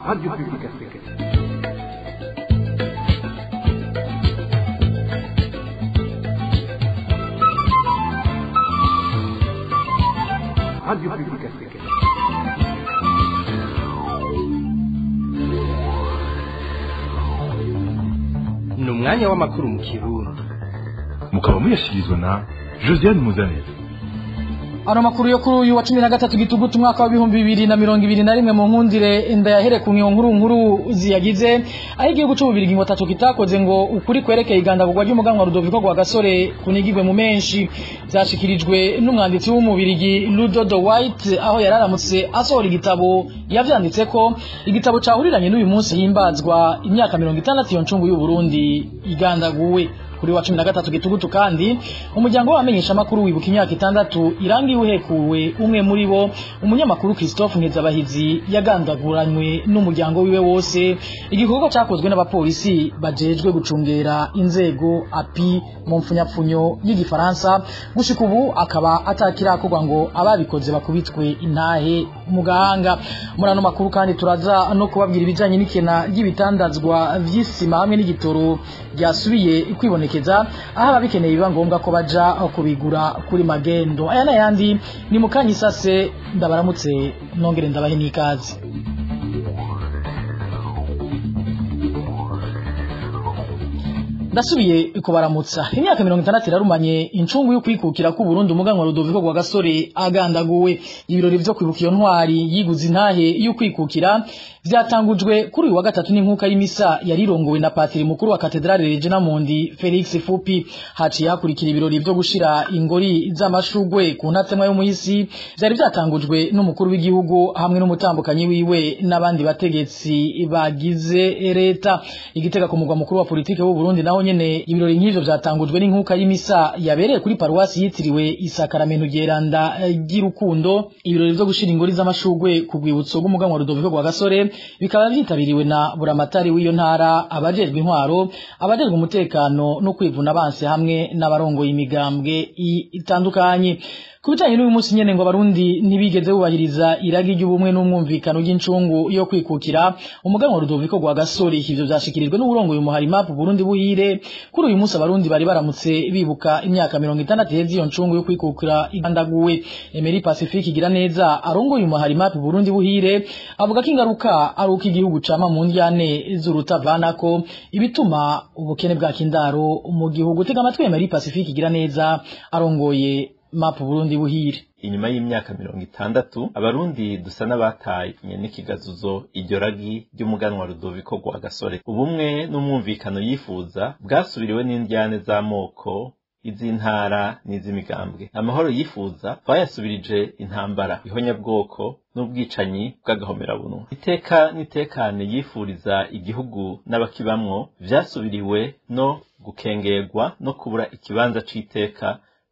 Radio Publique Africaine. Radio Publique Africaine. Ni umwanya w'amakuru mu Kirundi. Mukaba muyashyikirizwa na Josiane Muzaneza. Ano makuru yo kuri uyu wa 13 gitugutu mwaka wa 2021 mu nkundire ndayahere ku nkuru nkuru ziyagize aho igihugu c'Ububirigi ngo ataco kitakoze ngo ukuri kwerekeye igandagurwa ry'umuganwa Rudoviko Rwagasore kunigirwe mu menshi. Vyashikirijwe n'umwanditsi w'Umubirigi Ludo de White aho yararamutse asohora igitabo yavyanditse ko igitabo cahuriranye n'uyu munsi himbazwa imyaka 60 iyo ncungu y'u Burundi igandaguwe. Kuri wa 13 gitugutu kandi umuryango w'abamenyesha makuru wibuka imyaka 6 irangi uhekuwe umwe muri bo umunyamakuru Christophe Nkezabahizi yagandaguranywe n'umuryango wiwe wose. Igikorwa cyakozwe n'abapolisi bajejwe gucungera inzego API mu mfunyapfunyo y'igifaransa, gushika ubu akaba atakirakorwa ngo ababikoze bakubitwe intahe mu gahanga. Muri ano makuru kandi turaza no kubabwira ibijanye n'ikena ry'ibitandazwa vy'isima hamwe n'igitoro byasubiye kwiboneka, aho ababikeneye biba ngombwa ko baja kubigura kuri magendo. Aya n'ayandi ni mukanyisase, ndabaramutse nongere ndabahe n'ikaze. Ndasubiye kubaramutsa. Imyaka 60 irarumanye incungu yo kwikukira ku Burundi umuganwa Rudoviko Rwagasore agandaguwe. Ibirori vyo kwibuka iyo ntwari yiguze intahe yo kwikukira vyatangujwe kuri uyu wa gatatu n'inkuka y'imisa yarirongowe na patiri mukuru wa Katedrale Regina Mundi Felix Fupi. Haciye hakurikira ibirori vyo gushira ingori z'amashugwe ku ntatsemwa yo muhisi vyari vyatangujwe n'umukuru w'igihugu hamwe n'umutambukanyi wiwe n'abandi bategetsi bagize leta. Igitega ku mugwa mukuru wa politike w'u Burundi naho nyene ibirori nk'ivyo vyatangujwe n'inkuka y'imisa yabereye kuri paruwasi yitiriwe Isakaramento Geranda ry'Urukundo. Ibirori vyo gushira ingori z'amashugwe ku rwibutso rw'umuganwa Rudoviko Rwagasore bikaba vyitabiriwe na buramatari w'iyo ntara, abajejwe intwaro, abajejwe umutekano no kwivuna abanse hamwe n'abarongoye imigambwe itandukanye. Ku bijanye n'uyu munsi nyene ngo abarundi ntibigeze bubahiriza iragi ry'ubumwe n'umwumvikano ry'incungu yo kwikukira umuganwa Rudoviko Rwagasore. Ivyo vyashikirijwe n'uburongoye umuhari MAP Burundi Buhire. Kuri uyu munsi abarundi bari baramutse bibuka imyaka 60 iheze iyo ncungu yo kwikukira igandaguwe. Emery Pacifique igira neza arongoye umuhari MAP Burundi Buhire avuga ko ingaruka ari uko igihugu cama mu ndyane z'urutavanako ibituma ubukene bwa kindaro mu gihugu. Tega amatwi Emery Pacifique igira neza arongoye MAP Burundi Buhire. Inyuma y'imyaka 60 abarundi dusa n'abataye n'ikigazuzo iryo ragi ry'umuganwa Rudoviko Rwagasore. Ubumwe n'umwumvikano yifuza bwasubiriwe n'indyane z'amoko, iz'intara n'iz'imigambwe. Amahoro yifuza twayasubirije intambara, ihonyabwoko n'ubwicanyi bw'agahomerabunwa. Iteka n'itekane yifuriza igihugu n'abakibamwo vyasubiriwe no gukengerwa no kubura ikibanza c'iteka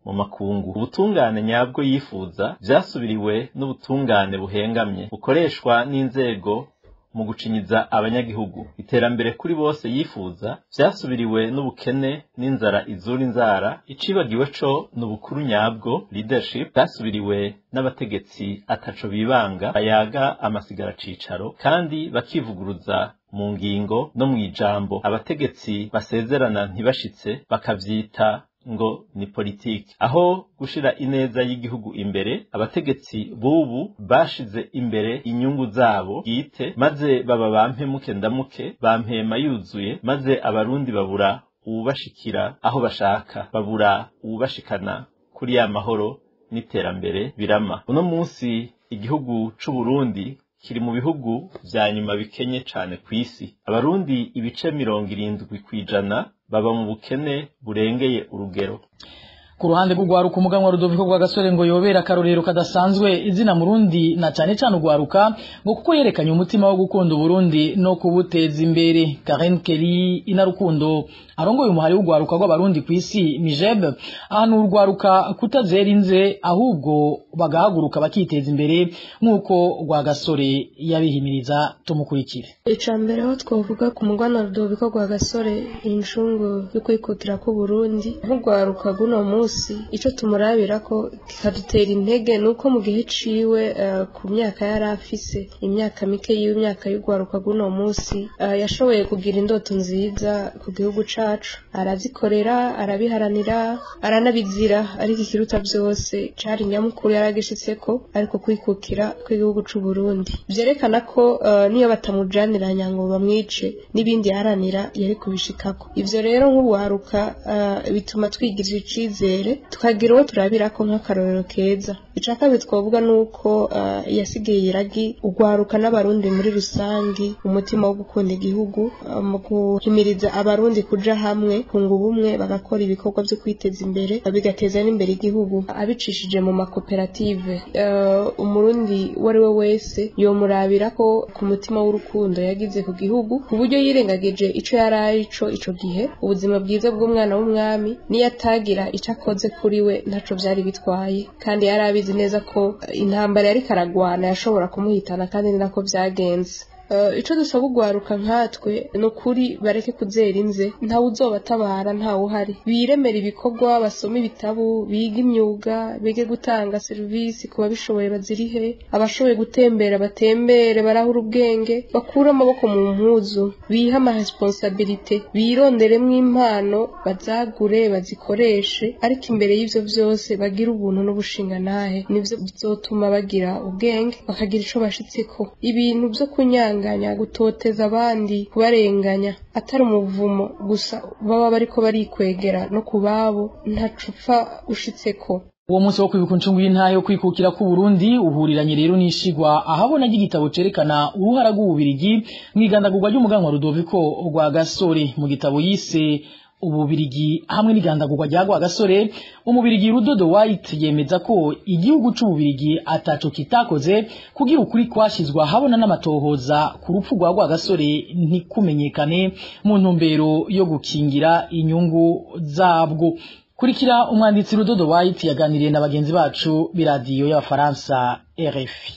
mu makungu. Ubutungane nyabwo yifuza vyasubiriwe n'ubutungane buhengamye bukoreshwa n'inzego mu gucinyiza abanyagihugu. Iterambere kuri bose yifuza vyasubiriwe n'ubukene n'inzara izura inzara. Icibagiwe co n'ubukuru nyabwo leadership bwasubiriwe n'abategetsi ataco bibanga, bayaga amasigara cicaro kandi bakivuguruza mu ngingo no mw'ijambo. Abategetsi basezerana ntibashitse bakavyita ngo ni politiki. Aho gushira ineza y'igihugu imbere, abategetsi bubu bashize imbere inyungu zabo bwite, maze baba bampemuke ndamuke, bampema yuzuye, maze abarundi babura uwubashikira aho bashaka, babura uwubashikana kuri ya mahoro n'iterambere birama. Uno munsi igihugu c'Uburundi kiri mu bihugu vya nyuma bikenye cane kw'isi. Abarundi ibice 70% baba mu bukene burengeye urugero. Ku ruhande rw'ugwaruka umuganwa Rudoviko Rwagasore ngo yobera akarorero kadasanzwe izina Murundi na cane cane ugwaruka ngo kuko yerekanye umutima wo gukunda Uburundi no kubuteza imbere. Karen Kelly Inarukundo arongoye umuhari w'ugwaruka rw'abarundi kw'isi Mijeb ahantu urwaruka kutazera inze ahubwo bagahaguruka bakiteza imbere nk'uko Rwagasore yabihimiriza. Tumukurikire. Ica mbere aho twovuga ku mugwana Rudoviko Rwagasore incungu yo kwikukira k'Uburundi nk'ugwaruka guno munsi munsi ico tumurabira ko kikadutera intege nuko mu gihe ciwe, ku myaka yari afise, imyaka mike yiwe, imyaka y'ugwaruka guno munsi, yashoboye kugira indoto nziza ku gihugu cacu, arazikorera, arabiharanira, aranabizira. Ariko ikiruta byose cari nyamukuru yaragishitseko, ariko kwikukira kw'igihugu c'u Burundi, vyerekana ko niyo batamujaniranya ngo bamwice, n'ibindi yaharanira yari kubishikako. Ivyo rero nk'ubuharuka bituma twigirira icizere, tukagira uwo turabirako nk'akarorero keza. Ica kabiri twavuga nuko yasigaye iragi ugwaruka n'abarundi muri rusangi umutima wo gukunda igihugu, mu guhimiriza abarundi kuja hamwe, kunga ubumwe, bagakora ibikorwa byo kwiteza imbere, bigateza n'imbere igihugu, abicishije mu makoperative. Umurundi uwo ari we wese yomurabira ko ku mutima w'urukundo yagize ku gihugu, ku buryo yirengagije ico yari arico ico gihe, ubuzima bwiza bw'umwana w'umwami. Niyo atagira ico akoze kuri we, ntaco vyari bitwaye, kandi yari abizi neza ko intambara yariko aragwana yashobora kumuhitana, kandi ni nako vyagenze. Ico dusaba ugwaruka nkatwe ni ukuri bareke kuzera inze, ntawe uzobatabara, ntawe uhari. Biremera ibikorwa, basome ibitabu, bige imyuga, bige gutanga serivisi ku babishoboye bazirihe, abashoboye gutembera batembere, barahura ubwenge, bakure amaboko mu mpuzu, bihe amaresponsabilité, bironderemwo impano, bazagure, bazikoreshe. Ariko imbere y'ivyo vyose bagire ubuntu n'ubushingantahe, nivyo bizotuma bagira ubwenge, bakagira ico bashitseko. Ibintu vyo kunyanganya, gutoteza abandi, kubarenganya, atari umuvumo gusa baba bariko barikwegera no kubabo, ntacupfa ushitseko. Uwo munsi wo kwibuka incungu y'intahe yo kwikukira ku Burundi uhuriranye rero n'ishigwa ahabona ry'igitabo cerekana uruhara rw'Ububirigi mw'igandagurwa ry'umuganwa Rudoviko Rwagasore. Mu gitabo yise Ububirigi hamwe n'igandagurwa rya Rwagasore, umubirigi Rudodo White yemeza ko igihugu c'Ububirigi ataco kitakoze kugira ukuri kwashizwa ahabona n'amatohoza ku rupfu rwa Rwagasore ntikumenyekane, mu ntumbero yo gukingira inyungu zabwo. Kurikira umwanditsi Rudodo White yaganiriye na bagenzi bacu b'iradiyo y'Abafaransa RFI.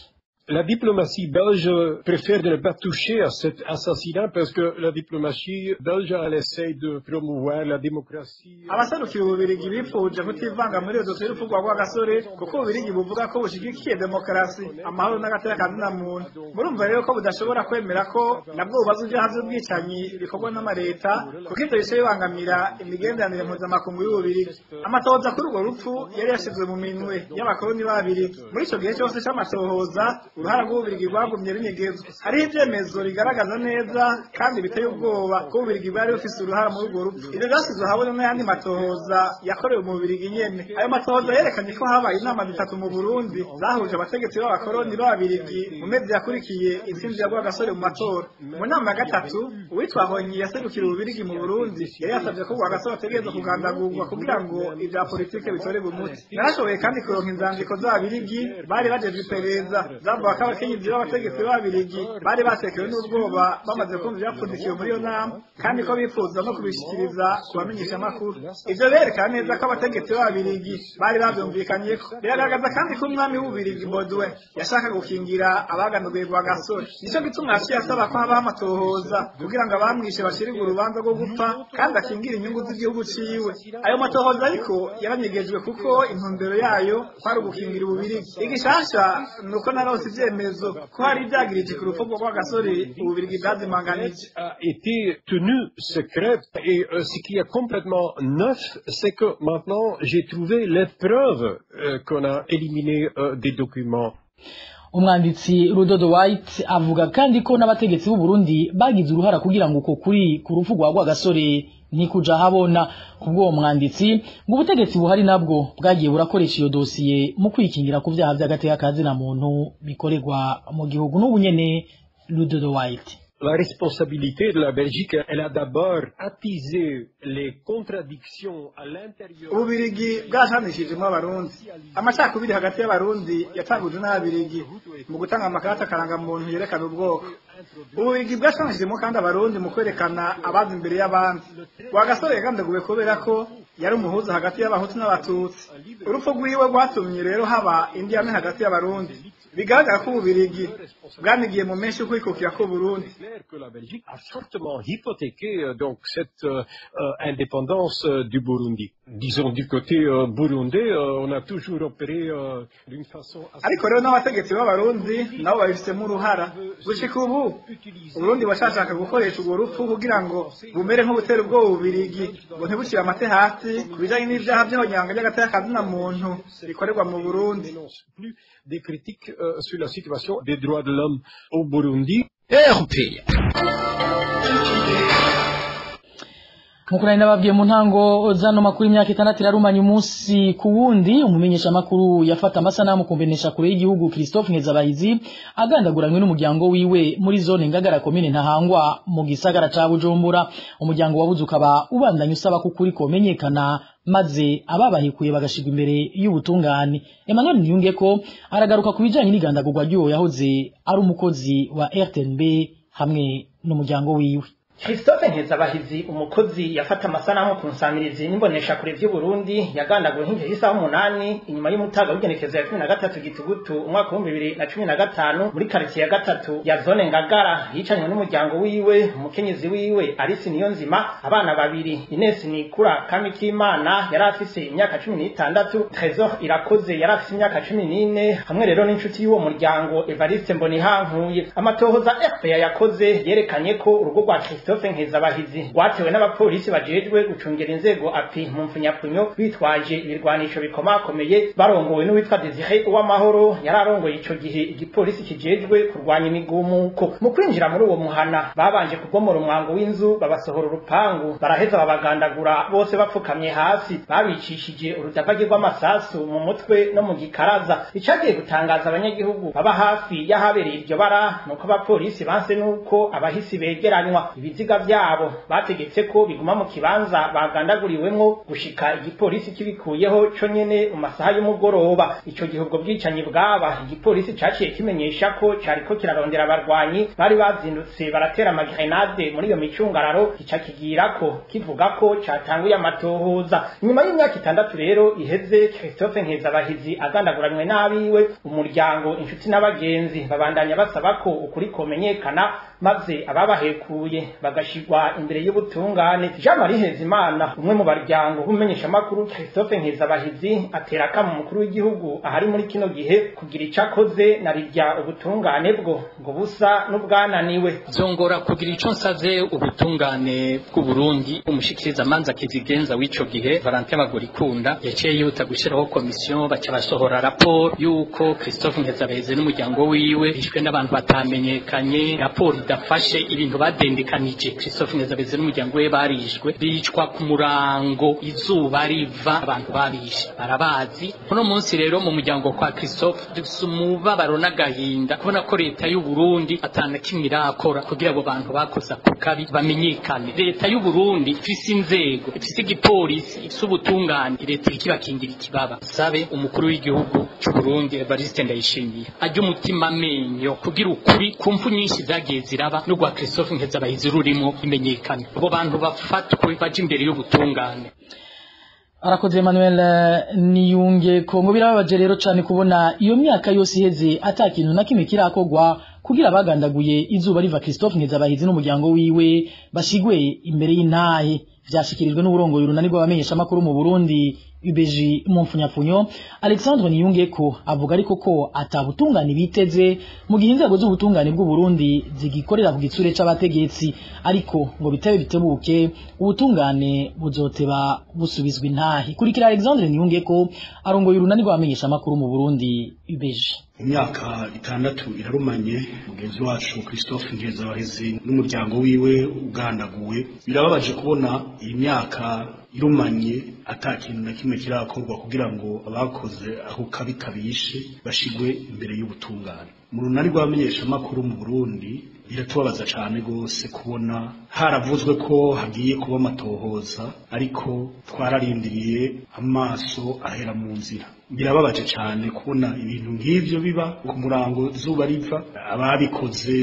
La diplomatie belge préfère de ne pas toucher à cet assassinat parce que la diplomatie belge, elle essaie de promouvoir la démocratie. Abaserukira Ububirigi bipfuje kutivanga muri iyo dosiye y'urupfu rwa Rwagasore, kuko Ububirigi buvuga ko bushigikiye demokarasi, amahoro n'agateka ka zina muntu. Murumva rero ko budashobora kwemera ko nabwo bubaza ibyaha by'ubwicanyi bikorwa n'amareta, kuko ivyo bice bibangamira imigenderanire mpuzamakungu y'Ububirigi. Amatohoza kuri urwo rupfu yari yashizwe mu minwe y'abakoloni b'Ababirigi. Muri ico gihe cyose c'amatohoza, uruhara rw'Ububirigi rwagumye runyegezwa. Hariho ivyemezo bigaragaza neza kandi biteye ubwoba ko Ububirigi bwari bufise uruhara muri urwo rupfu. Ivyo vyasizwe ahabona n'ayandi matohoza yakorewe mu Bubirigi nyene. Ayo matohoza yerekanye ko habaye inama zitatu mu Burundi zahuje abategetsi b'abakoroni b'Ababirigi mu mezi yakurikiye intsinzi ya Rwagasore mu matora. Mu nama ya gatatu, uwitwa Honyi yaserukira Ububirigi mu Burundi yari yasavye ko Rwagasore ategerezwa kugandagurwa kugira ngo ivya politike bitorerwe umuti. Narashoboye kandi kuronka inzandiko z'Ababirigi bari bajejwe iperereza, zavuga ko abakenyezi b'abategetsi b'Ababirigi bari batekewe n'ubwoba bamaze kumva ivyapfundikiwe muri iyo nama, kandi ko bifuza no kubishikiriza ku bamenyeshamakuru. Ivyo berekana neza ko abategetsi b'Ababirigi bari bavyumvikanyeko. Biragaragaza kandi ko umwami w'Ububirigi Baudouin yashaka gukingira abagandaguye Rwagasore. Nico gituma yaciye asaba ko habaho amatohoza kugira ngo abamwishe bashirirwe urubanza rwo gupfa, kandi akingire inyungu z'igihugu ciwe. Ayo matohoza ariko yaranyegejwe, kuko intumbero yayo kwari ugukingira Ububirigi. Igishasha nuko naronse ivyemezo ko hari ivyagirije ku rupfu rwa Rwagasore Ububirigi bwazimanganije. A été tenu secrète et ce qui est complètement neuf, c'est que maintenant j'ai trouvé les preuves qu'on a éliminé des documents. Umwanditsi Rudodo White avuga kandi ko n'abategetsi b'u Burundi bagize uruhara kugira ngo uko kuri ku rupfu rwa Rwagasore ntikuja habona. Kubw'uwo mwanditsi, ngo ubutegetsi buhari nabwo bwagiye burakoresha iyo dosiye mu kwikingira ku vyaha vy'agateka ka zina muntu bikorerwa mu gihugu. N'ubu nyene Rudodo White. La responsabilité de la Belgique, elle a d'abord attisé les contradictions à l'intérieur. Ububirigi bwashanishijemo Abarundi. Amacakubiri hagati y'Abarundi yatangujwe n'Ababirigi mu gutanga amakarata akarangamuntu yerekana ubwoko. Ububirigi bwashanishijemo kandi Abarundi mu kwerekana abaza imbere y'abandi. Rwagasore yagandaguwe kubera ko yari umuhuza hagati y'Abahutu n'Abatutsi. Urupfu rwiwe rwatumye rero haba indiyane hagati y'Abarundi. Bigaragara ko Ububirigi bwanigiye mu menshi ukwikukira ku Burundi. Que la Belgique a fortement hypothéqué donc cette indépendance du Burundi. Disons du côté burundais, on a toujours opéré d'une façon assez... Ariko rero n'abategetsi b'abarundi nabo babifisemo uruhara. Gushika ubu Uburundi bashashaka gukoresha urwo rupfu kugira ngo bumere nk'ubutera ubwoba Ububirigi ngo ntibushire amate hasi ku bijanye n'ivyaha vy'abanyanga by'agateka kazina muntu bikorerwa mu Burundi. Plus des critiques sur la situation des droits de l'homme au Burundi. RPA. Nkuko nari nababwiye mu ntango zano makuru, imyaka 6 irarumanya umunsi ku wundi umumenyesha makuru yafata amasanamu kumbenesha kure y'igihugu Christophe Nkezabahizi agandaguranywe n'umuryango wiwe muri zone Ngagara commune Ntahangwa mu gisagara ca Bujumbura. Umuryango wabuze ukaba ubandanya usaba ko ukuri komenyekana maze ababahikuye bagashigwa imbere y'ubutungane. Emmanuel Niyungeko aragaruka ku bijanye n'igandagurwa ry'uwo yahoze ari umukozi wa RTNB hamwe n'umuryango wiwe. Christophe Nkezabahizi, umukozi yafata amasanamu ku nsamirizi n'imbonesha kure vy'u Burundi, yagandaguwe nk'igihe cy'isaha 8 inyuma y'umutaga w'igenekezo ya 13 Gitugutu umwaka wa 2015 muri quartier ya gatatu ya zone Ngagara. Yicanywe n'umuryango wiwe, umukenyezi wiwe Alice Niyonzima, abana babiri, Ines Nikura Kamikimana yari afise imyaka 16, Trésor Irakoze yari afise imyaka 14, hamwe rero n'inshuti y'uwo muryango Evariste Mbonihankuye. Amatohoza RPA yakoze yerekanye ko urugo rwa Christophe Nkezabahizi rwatewe n'abapolisi bajejwe gucungera inzego API mu mfunyapfunyo, bitwaje ibirwanisho bikomakomeye, barongowe n'uwitwa Desire Uwamahoro yari arongoye ico gihe igipolisi kijejwe kurwanya imigumuko. Mu kwinjira muri uwo muhana babanje kubomora umwango w'inzu, babasohora urupangu, baraheza babagandagura bose bapfukamye hasi, babicishije urudavagi rw'amasasu mu mutwe no mu gikaraza. Icagiye gutangaza abanyagihugu baba hafi y'ahabereye iryo bara nuko abapolisi banse nuko abahisi begeranywa ibiziga vyabo, bategetse ko biguma mu kibanza bagandaguriwemwo gushika igipolisi kibikuyeho co nyene mu masaha y'umugoroba. Ico gihe ubwo bwicanyi bwaba, igipolisi caciye kimenyesha ko cariko kirarondera abarwanyi bari bazindutse baratera amagrenade muri iyo micungararo, kica kigirako kivuga ko catanguye amatohoza. Nyuma y'imyaka 6 rero iheze Christophe Nkezabahizi agandaguranywe n'abiwe, umuryango, inshuti n'abagenzi babandanya basaba ko ukuri komenyekana maze ababahekuye bagashigwa imbere y'ubutungane. Jean Marie Hezimana, umwe mu baryango b'umumenyesha makuru Christophe Nkezabahizi, atera akamo umukuru w'igihugu ahari muri kino gihe kugira icakoze na rirya ubutungane bwo ngo busa n'ubwananiwe. Zongora kugira ico nsavye ubutungane bw'u Burundi, umushikiriza manza kizigenza w'ico gihe Valentin Bagorikunda yaciye yihuta gushiraho komisiyo, baca basohora raporo yuko Christophe Nkezabahizi n'umuryango wiwe bishwe n'abantu batamenyekanye, raporo idafashe ibintu badendekanije. Christophe Nkezabahizi n'umuryango we barishwe, bicwa ku murango izuba riva, abantu babishe barabazi. Uno munsi rero mu muryango kwa Christophe dufise umubabaro n'agahinda kubona ko leta y'u Burundi atana kimwe irakora kugira abo bantu bakoze ako kabi bamenyekane. Leta y'u Burundi ifise inzego, ifise igipolisi, ifise ubutungane, leta ikibakingira ikibaba. Sabe umukuru w'igihugu c'u Burundi Evariste Ndayishimiye ajye umutima amenyo kugira ukuri ku mfu nyinshi zagiye ziraba n'urwa Christophe Nkezabahizi rurimo imenyekane, abo bantu bafatwe baje imbere y'ubutungane. Arakoze Emmanuel Niyunge ko ngo birababaje rero cyane kubona iyo myaka yose iheze atakintu na kimwe kirakogwa kugira bagandaguye izuba riva Christophe Nkezabahizi n'umuryango wiwe bashigwe imbere y'intahe. Vyashikirijwe n'uburongoye urunani rw'abamenyesha makuru mu Burundi UBG mu mfunyapfunyo Alexandre Niyungeko avuga ariko ko atabutungane biteze mu gihe inzego z'ubutungane bw'u Burundi zigikorera ku gitsure c'abategetsi, ariko ngo bitebe bitebuke ubutungane buzoteba busubizwa intahe. Kurikira Alexandre Niyungeko arongoye urunani rw'abamenyesha makuru mu Burundi UBG. Imyaka 6 irarumanye mugenzi wacu Christophe Nkezabahizi n'umuryango wiwe ugandaguwe. Birababaje kubona iyi myaka irumanye atakintu na kimwe kirakorwa kugira ngo abakoze aho kabi kabishe bashigwe imbere y'ubutungane. Mu runani rw'abamenyesha makuru mu Burundi biratubabaza cyane gose kubona haravuzwe ko hagiye kuba amatohoza, ariko twararindiriye amaso ahera mu nzira. Birababaje cyane kubona ibintu nk'ivyo biba ku murango zuba riva, ababikoze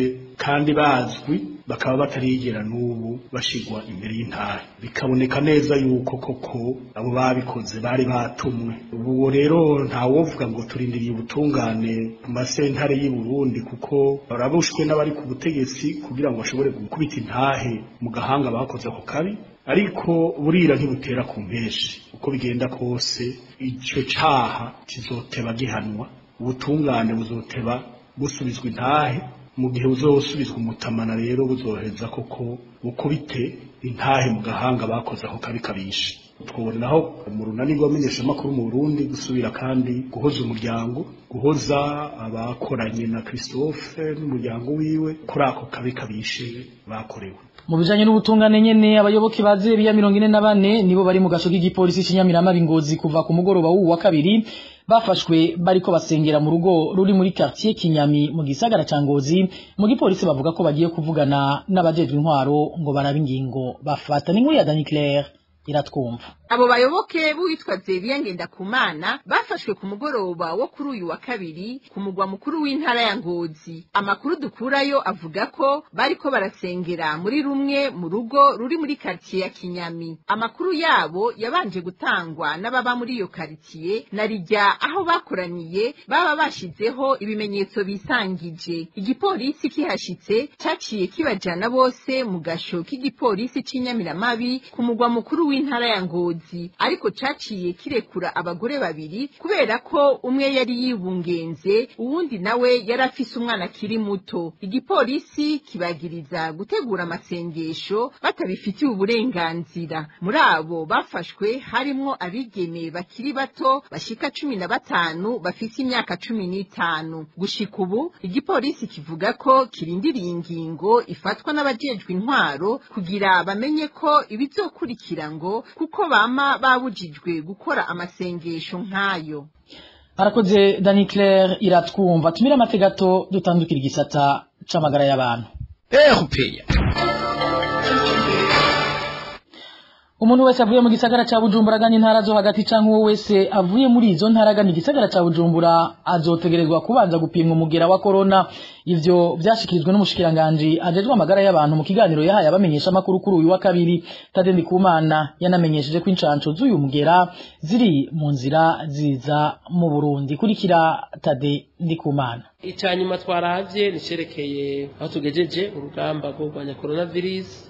kandi bazwi, bakaba batarigera n'ubu bashigwa imbere y'intare. Bikaboneka neza yuko koko abo babikoze bari batumwe. Ubu rero ntawovuga ngo turindiriye ubutungane ku masentare y'i Burundi, kuko barabushwe n'abari ku butegetsi kugira ngo bashobore gukubita intahe mu gahanga bakoze ako kabi. Ariko burira ntibutera ku mpeshi, uko bigenda kose ico caha kizoteba gihanwa, ubutungane buzoteba busubizwa intahe. Mu gihe buzosubizwa umutamana rero buzoheza koko bukubite intahe mu gahanga bakoze ako kabi kabishe. Twobonaho mu runani rw'abamenyeshamakuru mu Burundi gusubira kandi guhoza umuryango, guhoza abakoranye na Christophe n'umuryango wiwe kuri ako kabi kabishe bakorewe. Mu bijanye n'ubutungane nyene, abayoboke ba Zebiya 44 nibo bari mu gaso k'igipolisi c'Inyamirama Ngozi kuva ku mugoroba w'uwu wa kabiri, bafashwe bariko basengera mu rugo ruri muri quartier Kinyami mu gisagara ca Ngozi. Mu gipolisi bavuga ko bagiye kuvugana n'abajejwe intwaro ngo barabe ingingo bafata. Ni inkuru ya Dani Claire iratwumva. Abo bayoboke b'uwitwa Zebiya Ngendakumana bafashwe ku mugoroba wo kuri uyu wa kabiri ku mugwa mukuru w'intara ya Ngozi. Amakuru dukurayo avuga ko bariko barasengera muri rumwe mu rugo ruri muri quartier ya Kinyami. Amakuru yabo yabanje gutangwa n'ababa muri iyo quartier na rijya aho bakoraniye baba bashizeho ibimenyetso bisangije. Igipolisi kihashitse caciye kibajana bose mu gasho k'igipolisi c'Inyamiramabi ku mugwa mukuru w'intara ya Ngozi, ariko caciye kirekura abagore babiri kubera ko umwe yari yibungenze uwundi nawe yari afise umwana akiri muto. Igipolisi kibagiriza gutegura amasengesho batabifitiye uburenganzira. Muri abo bafashwe harimwo abigeme bakiri bato bashika 15 bafise imyaka 15. Gushika ubu igipolisi kivuga ko kirindiriye ingingo ifatwa n'abajejwe intwaro kugira bamenye ko ibizokurikira, ngo kuko bama babujijwe gukora amasengesho nkayo. Arakoze Dani Claire iratwumva. Tumira amategato dutandukira igisata c'amagara y'abantu. RPA. Umuntu wese avuye mu gisagara ca Bujumbura agana intara zo hagati canke uwo wese avuye muri izo ntara agana igisagara ca Bujumbura azotegerezwa kubanza gupimwa umugera wa corona. Ivyo vyashikirijwe n'umushikiranganje ajejwe amagara y'abantu mu kiganiro yahaye abamenyesha makuru kuri uyu wa kabiri. Tade Ndikumana yanamenyesheje ko incanco z'uyu mugera ziri mu nzira ziza mu Burundi. Kurikira Tade Ndikumana. Icanyuma twaravye nicerekeye aho tugejeje urugamba rwo kurwanya coronavirus.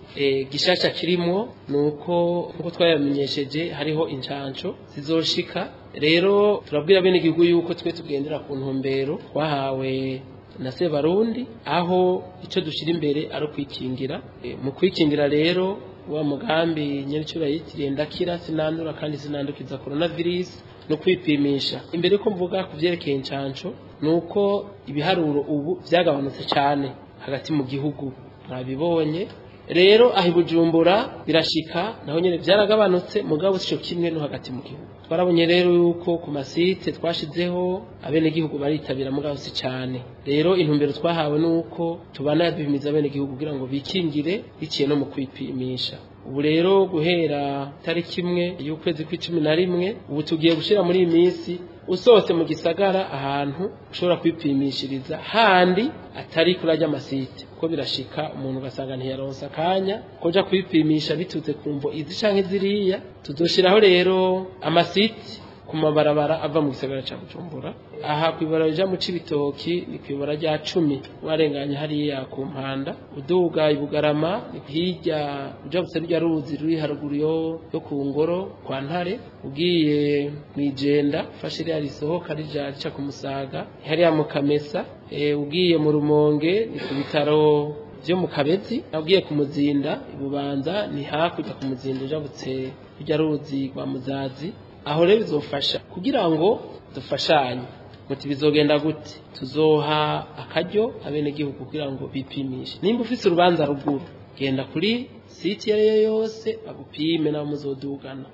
Gishasha kirimo nuko nkuko twayamenyesheje hariho incanco zizoshika. Rero turabwira bene igihugu yuko twe tugendera ku ntumbero twahawe na Sebarundi, aho ico dushira imbere ari kwikingira. Mu kwikingira rero wa mugambi nyene bayitiriye ndakira sinandura kandi sinandukiza coronavirus no kwipimisha. Imbere ko mvuga kuvyerekeye incanco nuko ibiharuro ubu vyagabanutse cyane hagati mu gihugu, mwabibonye. Rero aho Bujumbura birashika naho nyene vyaragabanutse, mugabo sico kimwe no hagati mu gihugu. Twarabonye rero yuko ku masite twashizeho abene gihugu baritabira mugabo si cyane. Rero intumbero twahawe nuko tubana duhimiza abene gihugu kugira ngo bikingire biciye no mu kwipimisha. Ubu rero guhera tariki 1 y'ukwezi kw'icumi na rimwe ubu tugiye gushira muri iyi minsi usohotse mu gisagara ahantu ushobora kwipimishiriza handi atari kurajya amasite, kuko birashika umuntu ugasanga ntiyaronsa akanya koja kwipimisha bitutse kumvo izi canke ziriya. Tuzoshiraho rero amasite ku mabarabara ava mu gisagara ca Bujumbura. Aha kwibara rija mu Cibitoki ni kwibara rya 10 warenganye hariya ku Mpanda, uduga ibugarama ni hirya uja gutse rya ruzi ruri haruguru yo ku ngoro kwa Ntare, ugiye mwijenda fashe rya risohoka rija rica ku Musaga hariya mu Kamesa, ugiye mu Rumonge ni ku bitaro vyo mu Kabezi, ugiye ku Muzinda ibubanza ni hakurya ku Muzinda uja gutse rya ruzi rwa Muzazi. Aho rero bizofasha kugira ngo dufashanye. Muti bizogenda gute? Tuzoha akaryo abene gihugu kugira ngo bipimishe. Nimba ufise urubanza ruguru, genda kuri site yari yose bagupime naho muzodugana.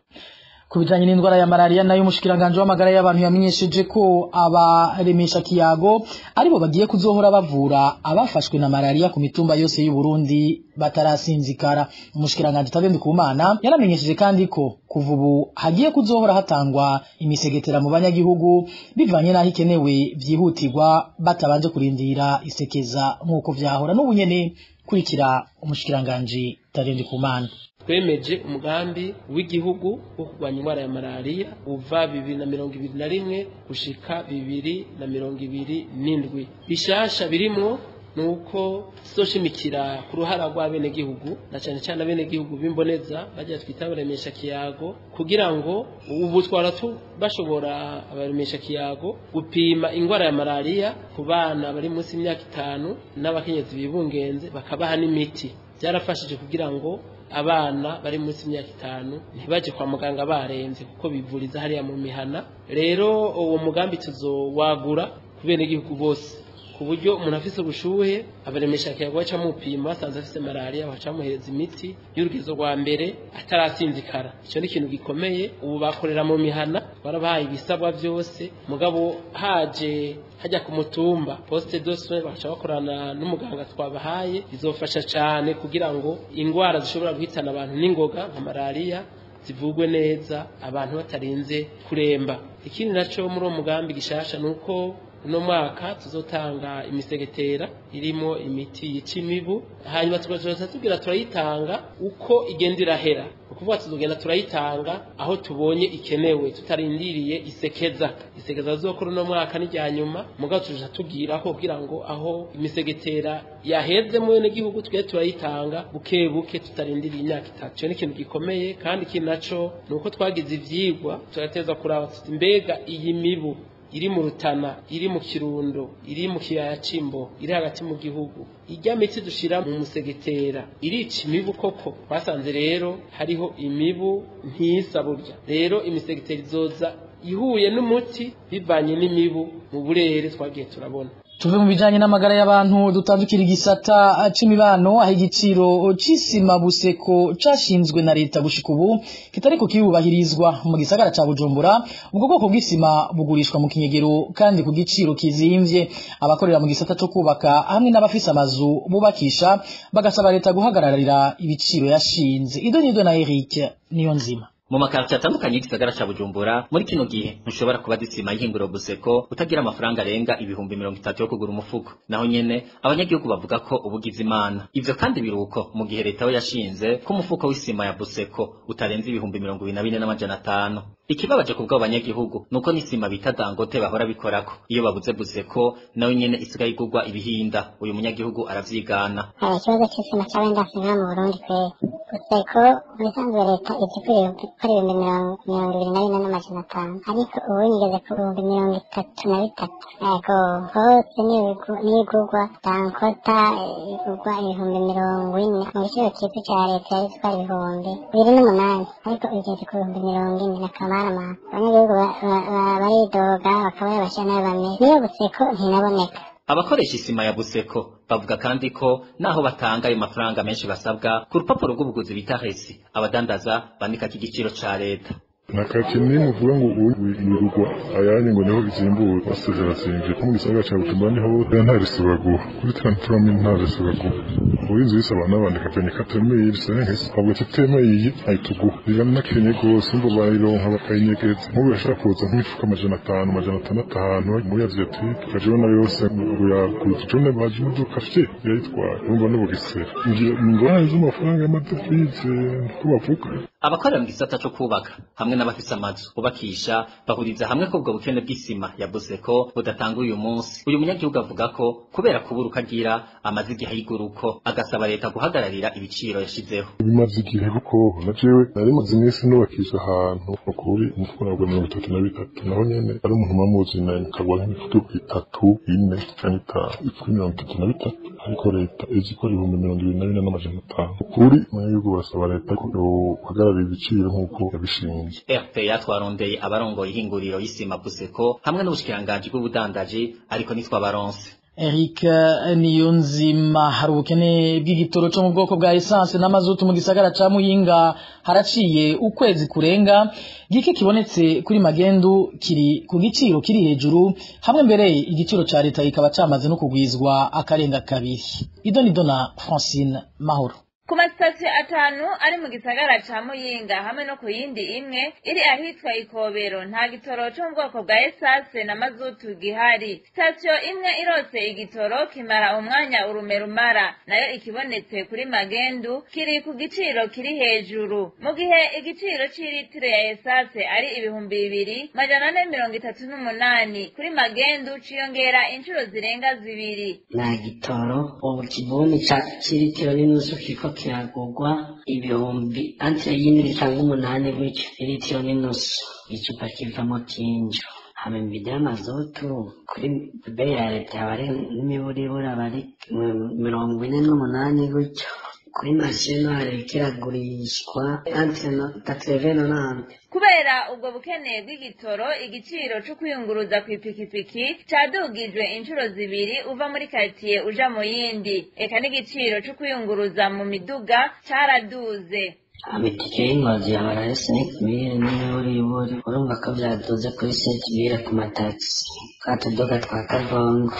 Ku bijanye n'indwara ya malaria nayo, umushikiranganje w'amagara y'abantu yamenyesheje ko abaremesha kiyago aribo bagiye kuzohora bavura abafashwe na malaria ku mitumba yose y'u Burundi batarasinzikara. Umushikiranganje Tade Ndikumana yaramenyesheje kandi ko kuva ubu hagiye kuzohora hatangwa imisegetera mu banyagihugu bivanye n'aho ikenewe vyihutirwa, batabanje kurindira isekeza nk'uko vyahora n'ubu nyene. Kurikira umushikiranganje Tade Ndikumana. Twemeje umugambi w'igihugu wo kurwanya indwara ya malariya uva 2021 gushika 2027. Bishasha birimwo nuko tuzoshimikira ku ruhara rw'abenegihugu, na cane cane abenegihugu b'imboneza bajya twita abaremesha kiyago, kugira ngo ubu twara bashobora abaremesha kiyago gupima ingwara ya malariya ku bana bari munsi y'imyaka 5 n'abakenyezi bibungenze, bakabaha n'imiti. Byarafashije kugira ngo abana bari munsi y'imyaka 5 ntibaje kwa muganga baremvye, kuko bivuriza hariya mu mihana. Rero uwo mugambi tuzowagura ku benegihugu bose, ku buryo umuntu afise ubushuhe abaremesha kiyago baca mupima, basanze afise malaria baca muhereza imiti y'urugezo rwa mbere atarasinzikara. Ico ni ikintu gikomeye. Ubu bakorera mu mihana, barabahaye ibisabwa byose, mugabo haje hajya ku mutumba poste de soins baca bakorana n'umuganga twabahaye. Bizofasha cane kugira ngo ingwara zishobora guhitana abantu n'ingoga nka malaria zivugwe neza, abantu batarinze kuremba. Ikindi naco muri uwo mugambi gishasha nuko uno mwaka tuzotanga imisegetera irimo imiti yica imibu, hanyuma tugazoza tubwira turayitanga uko igenda irahera. Ukuvuga tuzogenda turayitanga aho tubonye ikenewe, tutarindiriye isekeza. Isekeza zokora uno mwaka n'irya nyuma, mugabo tuja tubwiraho kugira ngo aho imisegetera yaheze mu gihugu twe turayitanga buke buke, tutarindiriye imyaka 3. Ico ni ikintu gikomeye. Kandi ikindi naco nuko twagize ivyigwa, turateza kuraba tuti mbega iyi mibu iri mu Rutana, iri mu Kirundo, iri mu kiyaya c'Imbo, iri hagati mu gihugu, irya miti dushira mu musegetera irica imibu koko? Twasanze rero hariho imibu ntisa burya. Rero imisegetera izoza ihuye n'umuti bivanye n'imibu mu burere twagiye turabona. Tuve mu bijanye n'amagara y'abantu dutandukira igisata c'imibano, aho igiciro c'isima buseko cashinzwe na leta gushika ubu kitariko kirubahirizwa mu gisagara ca Bujumbura. Ubwo bwoko bw'isima bugurishwa mu kinyegero kandi ku giciro kizimvye. Abakorera mu gisata co kubaka hamwe n'abafise amazu bubakisha bagasaba leta guhagararira ibiciro yashinze. Idonido na Eric Niyonzima. Mu makarti atandukanye y'igisagara ca Bujumbura muri kino gihe ntushobora kuba disima y'ihinguriro Buseko utagira amafaranga arenga 30,000 yo kugura umufuko. Naho nyene abanyagihugu bavuga ko ubugize Imana. Ivyo kandi biruko mu gihe leta yo yashinze ko umufuko w'isima ya Buseko utarenze 24,500. Ikibabaje ku bw'abo banyagihugu nuko n'isima bita Dangote bahora bikorako iyo babuze Buseko nayo nyene isigaye igurwa ibihinda. Uyu munyagihugu aravyigana. Hari ikibazo c'isima c'abendasi nka mu Burundi kweri. Buseko mu bisanzwe leta izi kuri 24,500, ariko ubu igeze ku 33,000. Yego hose n'igurwa Dankota igurwa 40,000, mu giciro cyiza ca leta yari itwara 28,000, ariko igeze ku 40,000 na kamarama. Abanyagihugu baridoga bakaba babasha nayo bameze niyo Buseko ntinaboneka. Abakoresha isima ya Buseko bavuga kandi ko naho batanga ayo mafaranga menshi basabwa ku rupapuro rw'ubuguzi bita resi, abadandaza bandikako igiciro ca leta. Nakakini muvuga ngo uwirugwa ayanye ngo niho bizimbura basize basinje ko mu gisagara ca Bujumbura niho nta resi baguha kuri trantrami, nta resi baguha uburinzi bisaba n'abandika penye katemeye bisenke ahubwo tutemeye iyi ayituguha biba nakenye gose umva bayironka bakayinyegeza. Nk'ubu yashaka kuza nk'imifuka 500 600 ahantu muri Asiatique ukajibona yose ngo yakuza jone baje imodoka afite yayitwara urumva n'ubugesera ngira ingorane z'amafaranga y'amadovize ko bavuga. Abakorera mu gisata co kubaka hamwe n'abafise amazu bubakisha bahuriza hamwe ko ubwo bukene bw'isima ya Buseko budatanga uyu munsi. Uyu munyagihugu avuga ko kubera kubura ukagira amaze igihe ayiguruko, agasaba leta guhagararira ibiciro yashizeho. Bimaze igihe kuko na jewe nari maze iminsi nubakisha ahantu ukuri umufuko nagura 33, naho nyene ari umuntu mamuzi naye kagwa nk'imifuko 3 4 canke 5 ifuko 33, ariko leta izi ko 24,500. Ukuri umunyagihugu barasaba leta ko yohagararira ibiciro nk'uko yabishinze. RPA twarondeye abarongoye ihinguriro y'isima Buseko hamwe n'ubushikiranganji bw'ubudandaji, ariko ntitwabaronse. Eric Niyonzima. Hari ubukene bw'igitoro cyo mu bwoko bwa essence n'amazutu mu gisagara ca Muyinga haraciye ukwezi kurenga. Gike kibonetse kuri magendu kiri ku giciro kiri hejuru, hamwe mbere igiciro ca leta kikaba camaze no kugwizwa akarenga kabiri. Idonidona Francine Mahoro. Ku masitasiyo 5 ari mu gisagara ca Muyinga hamwe no ku yindi imwe iri ahitwa Ikobero nta gitoro cyo mu bwoko bwa esase na mazutu gihari. Sitasiyo imwe irose igitoro kimara umwanya urume rumara, nayo ikibonetse kuri magendu kiri ku giciro kiri hejuru, mu gihe igiciro c'iritiro ya esase ari 2438, kuri magendu ciyongera inshuro zirenga 2. Nta gitoro ubu kibuni c'iritiro n'inusu kiko kiragurwa ibihumbi antire y'indwi cyangwa 8 gutyo, litiro n'inusu icupa kivamo kinjo. Hama imbido y'amazutu kuri beyi ya leta aba ari n'imiburiburi aba ari 48 gutyo, kuri mashini kiragurishwa antire 89. Kubera ubwo bukene bw'igitoro, igiciro cyo kwiyunguruza ku ipikipiki cadugijwe inshuro 2 uva muri quartier uja mu yindi, eka n'igiciro cyo kwiyunguruza mu miduga caraduze. Amatike y'ingozi yahora ari 5000 n'imiburiburi, urumva ko vyaduze kuri 7000 ku matagisi twa tuduga twa kavongo.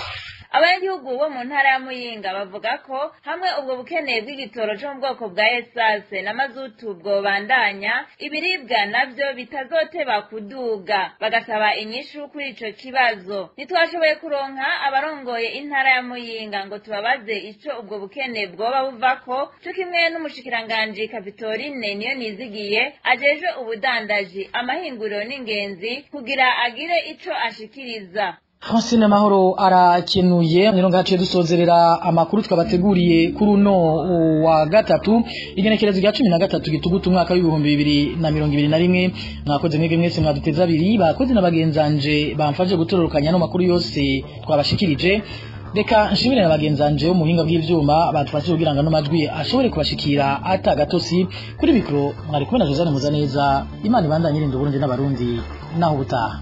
Abanyagihugu bo mu ntara ya Muyinga bavuga ko hamwe ubwo bukene bw'igitoro cyo mu bwoko bwa esase na mazutu bwobandanya, ibiribwa navyo bitazoteba kuduga, bagasaba inyishu kuri ico kibazo. Ntitwashoboye kuronka abarongoye intara ya Muyinga ngo tubabaze ico ubwo bukene bwoba buvako, co kimwe n'umushikiranganji Kapitorine niyo nizigiye ajejwe ubudandaji, amahinguriro n'ingenzi kugira agire ico ashikiriza. Francine Mahoro arakenuye. Nino ngaciye dusozerera amakuru twabateguriye kuri uno wa gatatu, igenekerezo rya 13 gitugutu umwaka w'ibihumbi 2021. Mwakoze mwebwe mwese mwaduteza abiri, bakoze n'abagenzanje bamfaje gutororokanya no makuru yose twabashikirije. Reka nshimire na bagenzanje bo mu buhinga bw'ivyuma badufashije kugira ngo majwi ashobore kubashikira atagatosi. Kuri mikro mwari kumwe na Josane Muzaneza. Imana ibandanye irinda Burundi n'abarundi naho ubutaha.